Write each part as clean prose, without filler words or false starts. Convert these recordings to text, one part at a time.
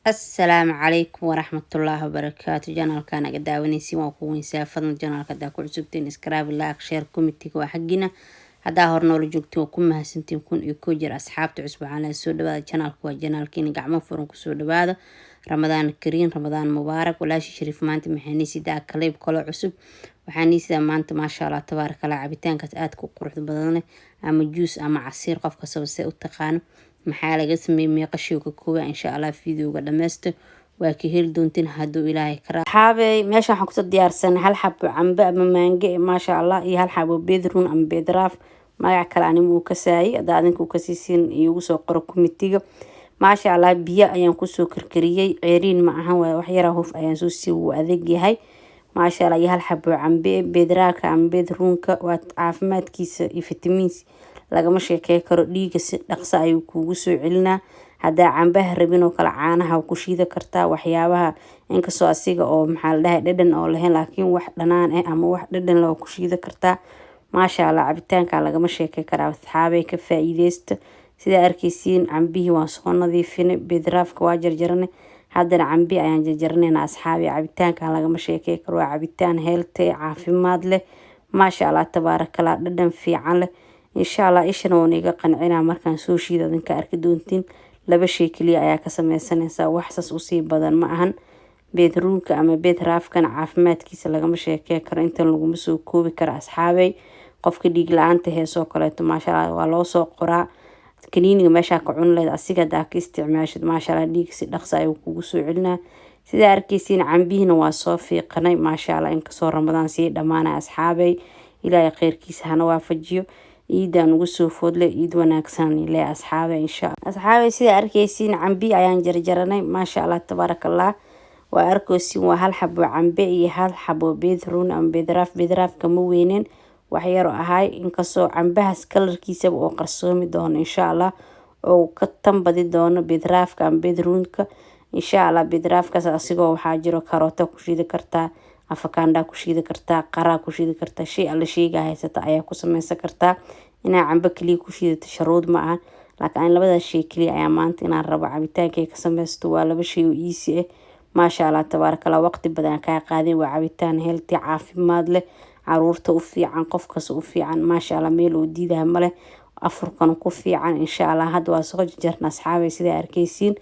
Asalaamu calaykum waraxmatullaahi wabarakaatu. Channelka naga daawanaysiin waa ku weynsaa. Fadlan channelka hadaa ku cusubtiin, subscribe, like, share, commentiga waa xaggina. Haddaa hor noola joogtiin, waa ku mahadsantiin 1001 jeer. Asxaabta cusub waxaan leeyahay soo dhawaada. Channelka waa channelkiina, gacmo furan kusoo dhawaada. Ramadaan kariim, Ramadaan mubaarak. Walaashi Shariif maanta maxay nii sidaa clip kalo cusub? Waxaa nii sidaa maanta, maasha Allah tabaaraka Allah, cabitaankaas aadka u quruxda badan leh, ama juice ama casiir, qof kastaba se u taqaano. Maxaa laga sameeyey? Meeqa shay ka kooban? Insha Allah videoga dhammaysta, waa ka heli doontiin hadduu Ilaahay karaa. Asxaabey, meesha waxaan kusoo diyaarsanay hal xabo cambe ama maange, maasha Allah, iyo hal xabo beedrun ama beedraaf, magac kale anima uu kasaayay. Haddaa adinka uu kasiisiin, iigu soo qoro commentiga. Maasha Allah, biyo ayaan kusoo karkariyey, ceeriin ma ahan, waay wax yaraa, huf ayaan soo sii, wuu adeeg yahay, maasha Allah. Iyo hal xabo cambe. Beedraafka ama beedruunka waa caafimaadkiisa iyo fitamiins lagama sheekey karo. Dhiiga si dhaqso ayuu kuugu soo celinaa. Haddaa cambaha rabin oo kale, caanaha ku shiida kartaa. Waxyaabaha inkastoo asiga oo maxaa la dhahay dhadhan oo lahayn, laakiin wax dhanaan ah ama wax dhadhan leh oo ku shiida kartaa. Maasha Allah, cabitaanka lagama sheekey karaa. Asxaabay, ka faa-iideysta. Sidaa arkeysiin, cambihii waan soo nadiifinay, beedraafka waa jarjaranay, haddana cambi ayaan jarjaranayna. Asxaabi, cabitaankan lagama sheekey karo. Waa cabitaan healthy, caafimaad leh, maasha Allah tabaarakallah, dhadhan fiican leh. Insha Allah ishana waan iga qancinaa markaan soo shiida, adinka arki doontiin. Laba shay kaliya ayaa ka sameysanaysaa, wax saas usii badan ma ahan. Beedruunka ama beedraafkan caafimaadkiisa lagama sheekey karo, intan laguma soo koobi karo. Asxaabey, qofka dhiig la-aanta heesoo kaleeto, maasha Allah, waa loo soo qoraa kaniiniga. Meeshaa ka cuni leed, asiga hadaa ka isticmaashid, maasha Allah, dhiig si dhaqsa ayuu kugu soo celinaa. Sidaa arkeysiin, cambihiina waa soo fiiqanay, maasha Allah. Inkastoo Ramadaan sii dhamaanaya, asxaabey, Ilaahay kheyrkiisa hana waafajiyo. Ciidan ugu soo foodle, ciid wanaagsan ile asxaabe, insha Allah. Asxaabe, sida arkeysiin, cambi ayaan jarjaranay, maasha Allah tabaaraka Allah. Waa arkeysiin, waa hal xabo cambe iyo hal xabo beedrun ama beedraaf. Beedraafka ma weynen, wax yar oo ahay, inkastoo cambahaas kalarkiisaba oo qarsoomi doono, insha Allah, oo ka tanbadi doono beedraafka ama beedruunka, insha Allah. Beedraafkaas asigoo waxaa jiro karoota ku shiidi kartaa, afakaandha ku shiidi kartaa, qaraa ku shiidi kartaa, shay alla sheyga haysata ayaa ku sameysan kartaa. Inaa cambo kaliya ku shiidato sharuud ma aha, laakiin aan labadaas shay kaliya ayaa maanta inaan rabo cabitaankay ka sameysto. Waa laba shay oo easy ah, maasha Allah tabaaraka Allah, waqti badan kaa qaadin. Waa cabitaan healthy, caafimaad leh, caruurta u fiican, qof kasta u fiican, maasha Allah. Meel uu diidaha male, afurkan ku fiican, insha Allah. Hadda waa soo jarjarna, asxaabay, sidaa arkeysiin,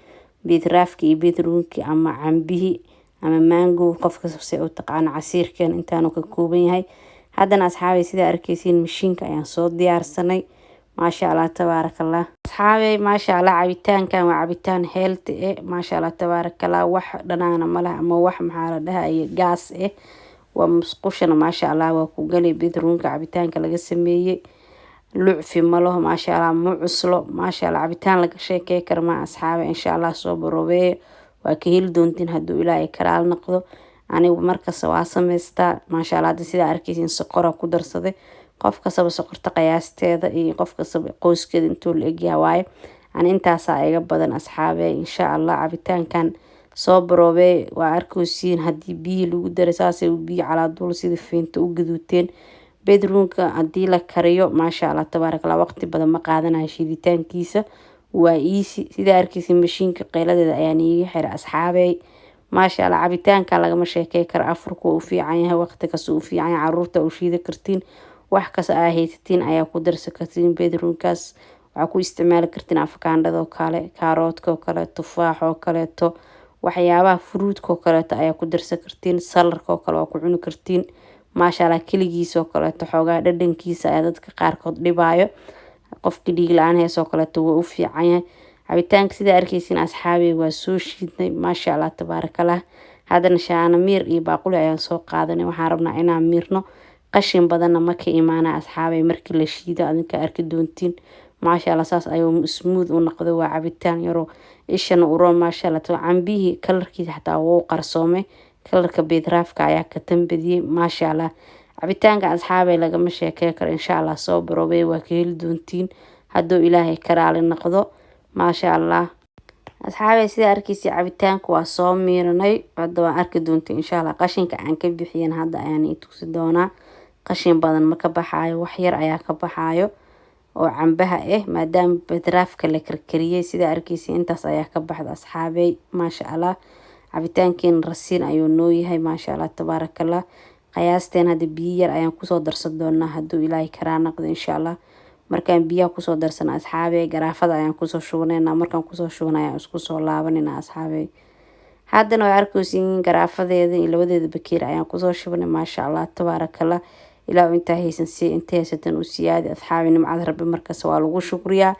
beedraafki iyo beedruunki ama cambihii ama mango, qof kasta se u taqaano. Casiirkan intaanu ka kooban yahay. Haddana, asxaabay, sidaa arkeysiin, mashiinka ayaan soo diyaarsanay, maasha Allah tabaaraka Allah. Asxaabay, maasha Allah, cabitaankan waa cabitaan healthy eh, maasha Allah tabaaraka Allah. Wax dhanaana maleh ama wax maxaa la dhahaye gaas eh, waa musqushana, maasha Allah, waa ku galay. Beedruunka cabitaanka laga sameeyey lucfi malaho, maasha Allah, ma cuslo, maasha Allah. Cabitaan laga sheekey kara ma, asxaabe. Insha Allah soo baroobeeya, waa ka heli doontiin hadduu Ilaahay karaal noqdo. Anigu markasta waa sameystaa, maasha Allah. Hadda sidaa arkeysiin, soqora ku darsaday. Qof kastaba soqorta qiyaasteeda iyo qof kastaba qoyskeeda intuu la egyahay waaye. Ani intaasaa iga badan, asxaabe. Insha Allah cabitaankan soo baroobey. Waa arkeysiin, haddii biyihii lagu daray, saasay biyo calaaduul sida fiinta u gaduuteen. Bedroomka haddii la kariyo, maasha Allah tabaaraka Allah, waqti badan ma qaadanayo shiiditaankiisa, waa easy. Sidaa arkeysa, mashiinka qeyladeeda ayaan iiga xiray, asxaabey, maasha Allah. Cabitaanka lagama sheekey karo. Afurka waa u fiican yahay, waqti kasta u fiican yahay. Caruurta u shiidi kartiin, wax kasta aa haysatiin ayaa ku darsan kartiin. Bedroomkaas waxaa ku isticmaali kartiin afakaandhada oo kale, kaaroodka oo kale, tufaax oo kaleeto, waxyaabaha fruitka oo kaleeto ayaa ku darsan kartiin. Saladka oo kale waa ku cuni kartiin, maasha Allah. Keligiis oo kaleeto xoogaa dhadhankiisa ayaa dadka qaarkood dhibaayo. Qofka dhiig la-aan heesoo kaleeto waa u fiican yahay cabitaanka. Sidaa arkeysin, asxaabi, waa soo shiidnay, maasha Allah tabaarakallah. Haddana shaana miir iyo baaquli ayaan soo qaadanay. Waxaan rabnaa inaan miirno. Qashin badanna ma ka imaana, asxaabay, markii la shiido, adinka arki doontiin. Maasha Allah, saas ayuu smooth u noqday. Waa cabitaan yaroo ishana uro, maasha Allah. Cambihii kalarkiisa xataa wuu qarsoomay, kalarka beedraafka ayaa ka tambadiyey, maasha Allah. Cabitaanka, asxaabay, lagama sheekey karo. Insha Allah soo baroobay, waa ka heli doontiin hadduu Ilaahay karaali noqdo, maasha Allah. Asxaabay, sida arkeysa, cabitaanka waa soo miiranay. Hadda waan arki doonta, insha Allah. Qashinka aan ka bixiyan hadda ayaan i tusi doonaa. Qashin badan ma ka baxaayo, wax yar ayaa ka baxaayo. Oo cambaha ah, maadaama bedraafka la karkariyey. Sidaa arkeysa, intaas ayaa ka baxda, asxaabey. Maasha Allah, cabitaankeena rasiin ayuu noo yahay, maasha Allah, tabaarakallah. Qiyaasteen hadda biyo yar ayaan kusoo darsan doonaa, hadduu Ilaahay karaa naqdo, insha Allah. Markaan biyaha kusoo darsana, asxaabey, garaafada ayaan kusoo shubanayna. Markaan kusoo shubana ayaan isku soo laabanayna, asxaabey. Haddana way arkeysiin, garaafadeeda iyo labadeeda bakeer ayaan kusoo shubanay. Maasha Allah, tabaarakallah. Ilaa intaa haysan si inta haysatan u siyaadi, asxaabi. Nimcada Rabbi markaas waa lagu shukriyaa.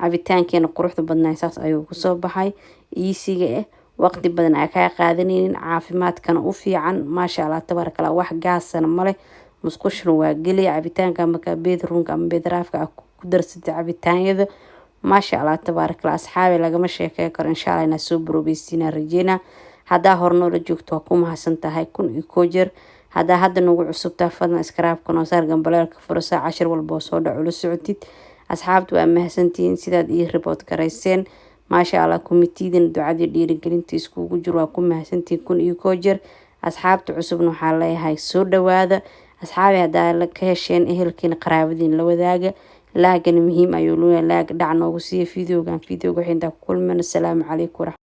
Cabitaankeena quruxda badnaa saas ayuu kusoo baxay, easy-ga ah, waqti badan aa kaa qaadanaynin, caafimaadkana u fiican. Maasha Allah, tabaarakallah. Wax gaasana male, musqushna waa geliya cabitaanka markaa beedruunka ama beedraafka aa ku darsatay cabitaanyada. Maasha Allah, tabaarakallah, asxaabi, lagama sheekey karo. Insha Allah inaad soo baroobaysiinaa rajeynaa. Haddaa hor noola joogto, waa ku mahadsan tahay 1001 jeer. Haddaa hadda nagu cusubtaa, fadlan subscribe-ka noo saar, gambaleelka furasa, cashir walba oo soo dhaco ula socotid. Asxaabta, waa mahadsantihiin sidaad ii report garayseen, maasha Allah. Comment-iidana ducadii dhiirigelinta iskugu jiro, waa ku mahadsantihiin 1001 jeer. Asxaabta cusubna waxaa leeyahay soo dhawaada, asxaabi. Haddaa ka hesheen, ehelkiina qaraabadiin la wadaaga. Like-gana muhiim ayuu leeyahay, like dhac noogu siiya videogan. Videoga waxay intaa ku kulmeen. Asalaamu calaykum.